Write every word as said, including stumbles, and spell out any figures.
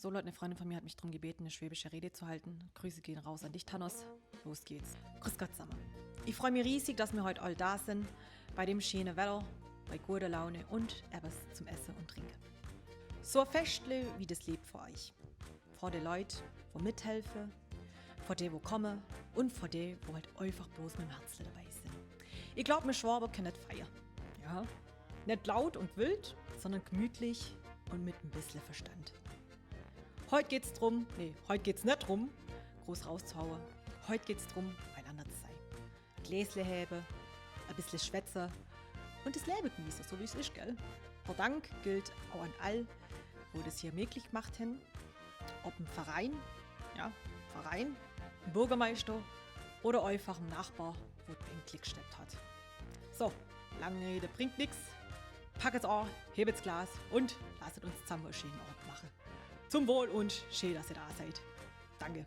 So, Leut, eine Freundin von mir hat mich drum gebeten, eine schwäbische Rede zu halten. Grüße gehen raus an dich, Thanos. Los geht's. Grüß Gott zesammen. Ich freu mich riesig, dass mir heut all da sin, bei dem scheene Wedder, bei guter Laune und etwas zum Esse und Trinke. So e Feschtle, wie das lebt vor euch. Vor de Leut, wo mithelfe, vor de, wo komme und vor de, wo halt einfach bloß mit dem Herzle dabei sin. Ich glaub, mir Schwabe kenne net feiere. Ja. Net laut und wild, sondern gemütlich und mit ein bissle Verstand. Heut geht's drum, nee, heut geht's net drum, groß rauszuhaue. Heut geht's drum, beieinander zu sei. Gläsle hebe, e bissle schwätze und das Lebe genieße, so wie's is, gell? Der Dank gilt auch an all, wo das hier möglich gemacht hen. Ob im Verein, ja, Verein, im Bürgermeister oder einfach im Nachbar, wo de Bänk gesteppt hat. So, lange Rede bringt nix. Packet's an, hebet's Glas und lasset uns zesammen e scheenes Owend mache. Zum Wohl und schee, dass ihr da seid. Danke.